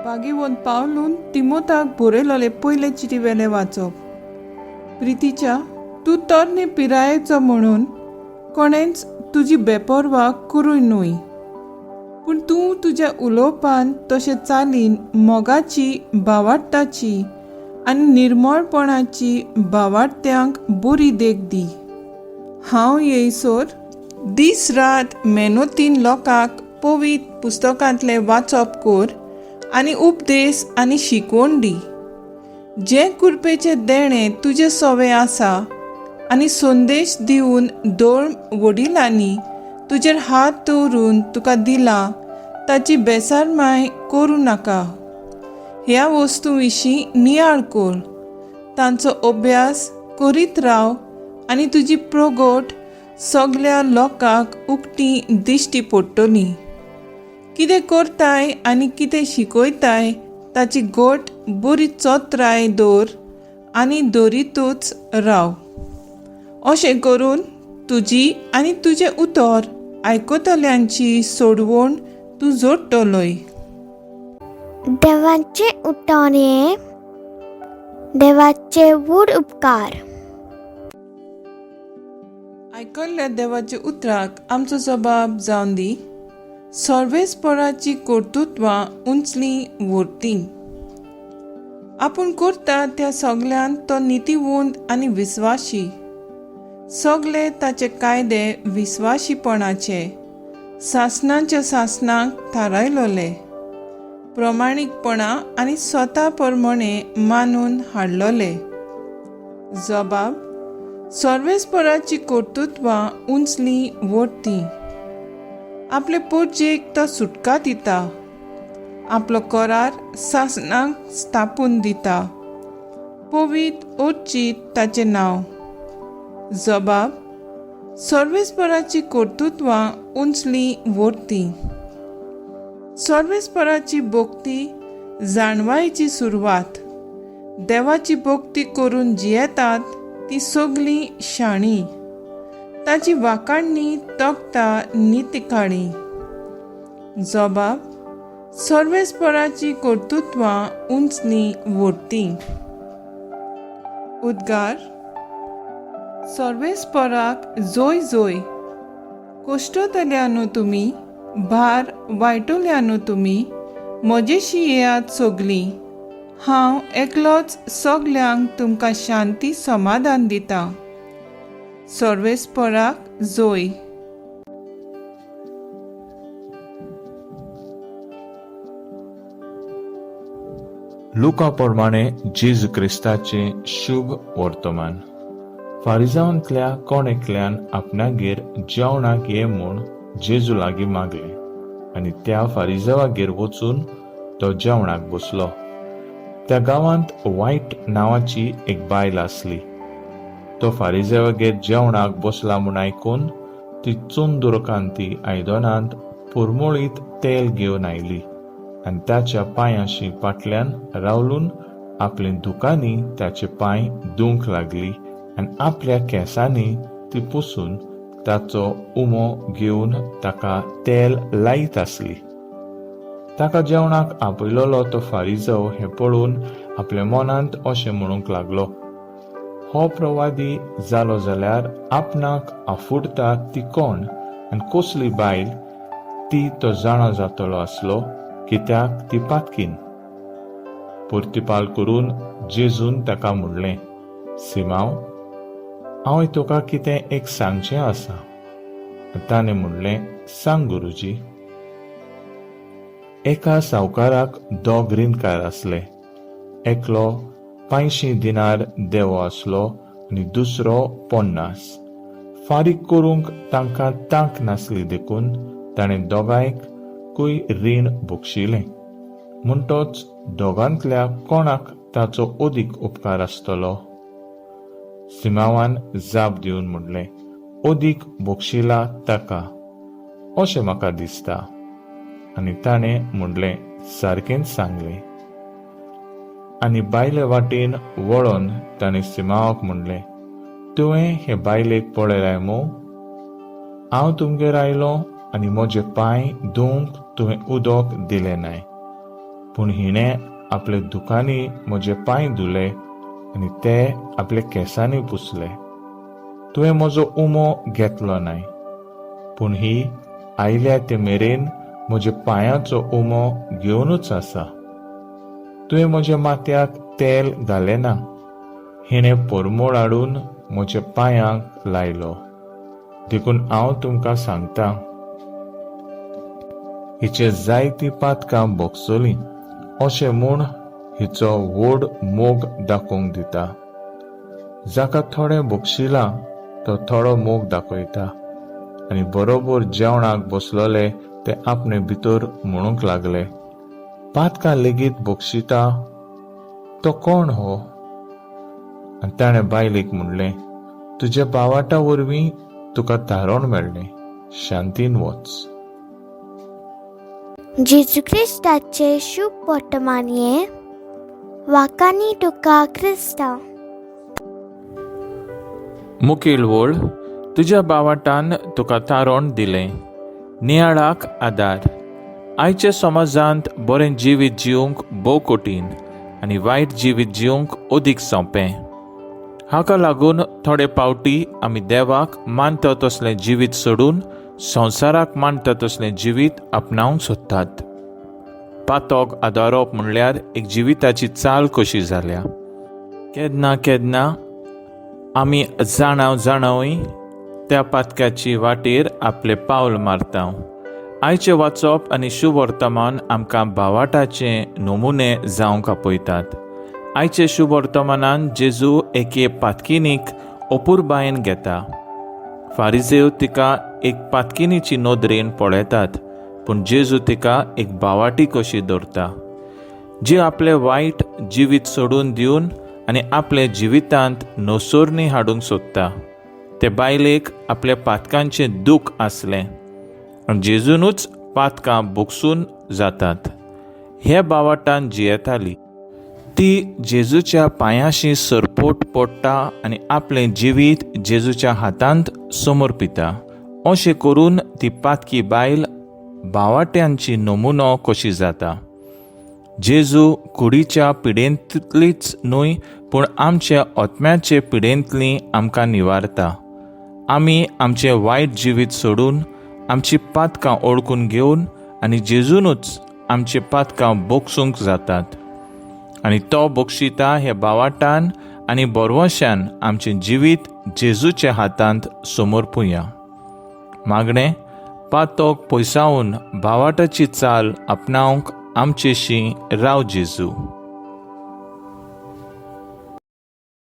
भागेवंत पावलून तिमोताक बरयलोले पयले चिटी वेलें वाचप. प्रितीच्या, तूं तरणे पिरायेचो म्हणून कोणेंच तुजी बेपर्वा करूय न्हय, पूण तूं तुज्या उलोवपान तशें चालीन मोगाची, भावार्थाची आनी निर्मळपणाची भावार्थ्यांक बरी देख दी. हांव येयसर दीस रात मेहनतीन लोकांक पवित्र पुस्तकांतलें वाचप कर आनी उपदेश आनी शिकवण दी. जें कृपेचें देणें तुजें सवें आसा आनी संदेश दिवन दोळ वडिलांनी तुजेर हात दवरून तुका दिला ताची बेसारमाय करूं नाका. ह्या वस्तू विशीं नियाळ कर, तांचो अभ्यास करीत राव आनी तुजी प्रगट सगल्या लोकांक उक्ती दिश्टी पडटली. कितें करताय आनी कितें शिकयताय ताची घट बरी चत्राय दवर आनी दवरीतूच राव. अशें करून तुजी आनी तुजें उतर आयकतल्यांची सोडवण तूं जोडटलोय. देवाचे उतर हें देवाचे व्हड उपकार. आयकल्ल्या देवाच्या उतराक आमचो जबाब जावन दी. सर्वेस्पराची कर्तृत्वां उंचली व्हरती. आपूण करता त्या सगल्यांत तो नितीवंत आनी विस्वाशी. सगले ताचे कायदे विस्वाशीपणाचे सासणाच्या सासणाक थारायलोले, प्रमाणीकपणा आनी स्वता प्रमाणे मानून हाडलोले. जबाब सर्वेस्पराची कर्तृत्वां उंचली व्हरती. आपले पोरजेक तो सुटका दिता, आपलो करार सासणाक स्थापून दिता. पवित्र अर्चीत ताचें नांव. जबाब सर्वेस्पराची कर्तृत्वां उंचली व्हरती. सर्वेस्पराची भक्ती जाणवायेची सुरवात. देवाची भक्ती करून जियेतात ती सगळीं शाणी. ताची वाखाणणी तोखता नितकाळी. जबाब सर्वेस्पराची कर्तृत्वां उंचली व्हरती. उद्गार सर्वेस्पराक जोय जोय. कश्टतल्यानो तुमी, भार वायटोल्यानो तुमी, म्हजेशी येयात सगलीं. हांव एकलोच सगल्यांक तुमकां शांती समाधान दिता. सर्वेस्पराक जोय. लुका प्रमाणे जेजू क्रिस्ताचें शुभ वर्तमान. फारिजावांतल्या कोण एकल्यान आपणागेर जेवणाक ये म्हूण जेजू लागीं मागलें आनी त्या फारिजावागेर वचून तो जेवणाक बसलो. त्या गांवांत वायट नांवाची एक बायल आसली. तो फारिजावागेर जेवणाक बसला म्हूण आयकून ती चुंदुरकांती आयदनांत पुरमोळीत तेल घेवन आयली आनी ताच्या पांयांशी फाटल्यान रावलून आपले दुकांनी ताचे पांय धुवंक लागली आनी आपल्या केंसांनी ती पुसून ताचो उमो घेवन ताका तेल लायत आसली. ताका जेवणाक आपयलोलो तो फारिजो हें पळोवन आपल्या मनांत अशें म्हणूंक लागलो, हो प्रवादी जालो जाल्यार आपणाक आफुडटा ती कोण आनी कसली बायल ती तो जाणा जातलो आसलो, कित्याक ती पातकीन. पुर्तिपाल करून जेजून ताका म्हणलें, सिमांव, हांव तुका कितें एक सांगचें आसा. ताणें म्हणलें, सांग गुरुजी. एका सावकाराक दोग रिणकार आसले. एकलो 500 दिनार देवो आसलो आनी दुसरो 50. फारीक करूंक तांकां तांक नासली देखून ताणें दोगांयकूय रीण बक्षिलें. म्हणटोच दोगांतल्या कोणाक ताचो अदीक उपकार आसतलो? सिमांवान जाप दिवन म्हणलें, अदीक बक्षिला ताका अशें म्हाका दिसता. आनी ताणें म्हणलें, सारकेंच सांगलें. आनी बायले वाटेन वळोन ताणें सिमांवाक म्हणलें, तुवें हे बायलेक पळयलाय मू? हांव तुमगेर आयलो आनी म्हजे पांय धुवंक तुवें उदक दिलें नाय, पूण हिणें आपले दुकांनी म्हजे पांय धुले आनी ते आपले केंसांनी पुसले. तुवें म्हजो उमो घेतलो नाय, पूण ही आयल्या ते मेरेन म्हज्या पांयाचो उमो घेवनूच आसा. तुवें म्हज्या माथ्याक तेल घालें ना, हिणें परमळ हाडून म्हज्या पांयांक लायलो. देखून हांव तुमकां सांगता, हिचे जायतीं पातकां भोगसलीं अशें म्हूण हिचो व्हड मोग दाखोवंक दिता. जाका थोडें बक्षिलां तो थोडो मोग दाखयता. आनी बरोबर जेवणाक बसलोले ते आपणे भितर म्हणूंक लागले, पातकां लेगीत बक्षिता तो कोण हो? आनी ताणें बायलेक म्हणलें, तुज्या बावाटा वरवीं तुका तारण मेळ्ळें, शांतीन वच. जेजू क्रिस्ताचे शुभ वर्तमान हें. वाकानी तुका क्रिस्तांव. मुखेल वळ, तुज्या बावाटान तुका तारण दिलें. नियाळाक आदार. आयच्या समाजांत बरें जिवीत जिवंक भोव कठीण आनी वायट जिवीत जिवंक अदीक सोंपें. हाका लागून थोडे पावटी आमी देवाक मानता तसलें जिवीत सोडून संवसाराक मानता तसलें जिवीत आपणावंक सोदतात. पातोक आदारप म्हणल्यार एक जिविताची चाल कशी जाल्या. केन्ना केन्ना आमी जाणाव जाणावय त्या पातकाची वाटेर आपलें पावल मारता. आयचें वाचप आनी शुभवर्तमान आमकां भावाटाचे नमुने जावंक आपयतात. आयचे शुभवर्तमानान जेजू एके पातकिनीक अपुरबायेन घेता. फारिजेव तिका एक पातकिनीची नदरेन पळयतात, पूण जेजू तिका एक भावाटी कशी दवरता, जी आपलें वायट जिवीत सोडून दिवन आनी आपल्या जिवितांत नसोरणी हाडूंक सोदता. ते बायलेक आपल्या पातकांचें दूख आसलें आनी जेजूनूच पातकां भोगसून जातात हे बावाटान जियेताली. ती जेजूच्या पांयाशी सरपोट पडटा आनी आपलें जिवीत जेजूच्या हातांत समर्पिता. अशें करून ती पातकी बायल बावाट्यांची नमुनो कशी जाता. जेजू कुडीच्या पिडेंतलीच न्हय, पूण आमच्या आत्म्याचे पिडेंतली आमकां निवारता. आमी आमचें वायट जिवीत सोडून, आमची पातकां ओळखून घेवन आनी जेजूनूच आमची पातकां बोगसूंक जातात आनी तो बक्षिता हे बावाटान आनी बरवशान आमचें जिवीत जेजूच्या हातांत समर्पुया. मागणें, पातोक पयसावन भावाटाची चाल आपणावंक आमचेशी राव जेजू.